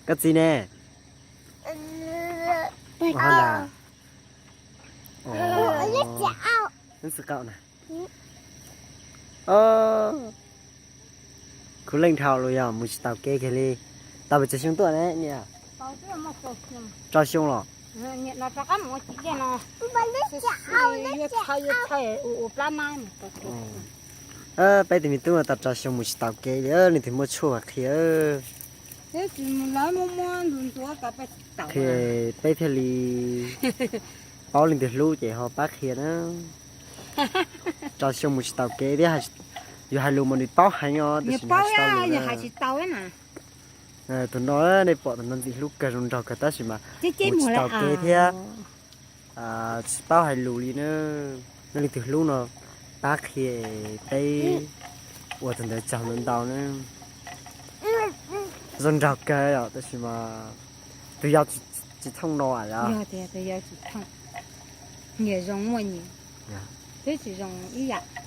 Koj txiv ne? Ua hauj lwm. Ub, txiv qaub na. Kuv leej dhau los yog mus tsis taus kev kiag li. Tau pes tsawg xyoo tuaj ne niam? Rau xyoo los? Peb tus me tub no tau rau xyoo mus tsis taus kev li, leej twg muaj tshuaj qhia. Qhia peb thiaj li paub leej twg hlub ces ho pab qhia na. Rau xyoo mus tsis taus kev thiab, yus hais lus mas nws paub heev os, tab sis nws hais tsis tau li na. Tus no nej pom tus no ntxim hlub kawg, zoo nraug kawg tab sis mas mus tsis taus kev thiab tsis paub hais lus li na. Nej leej twg hlub no pab qhia peb ua tus ntawd tsaug ntau ntau na. Zoo nraug kawg os, tab sis mas tus yau tsis thooj no os. Yog tias tus yau tsis thooj, nyias zoo muaj nyias, twb tsis zoo ib yam.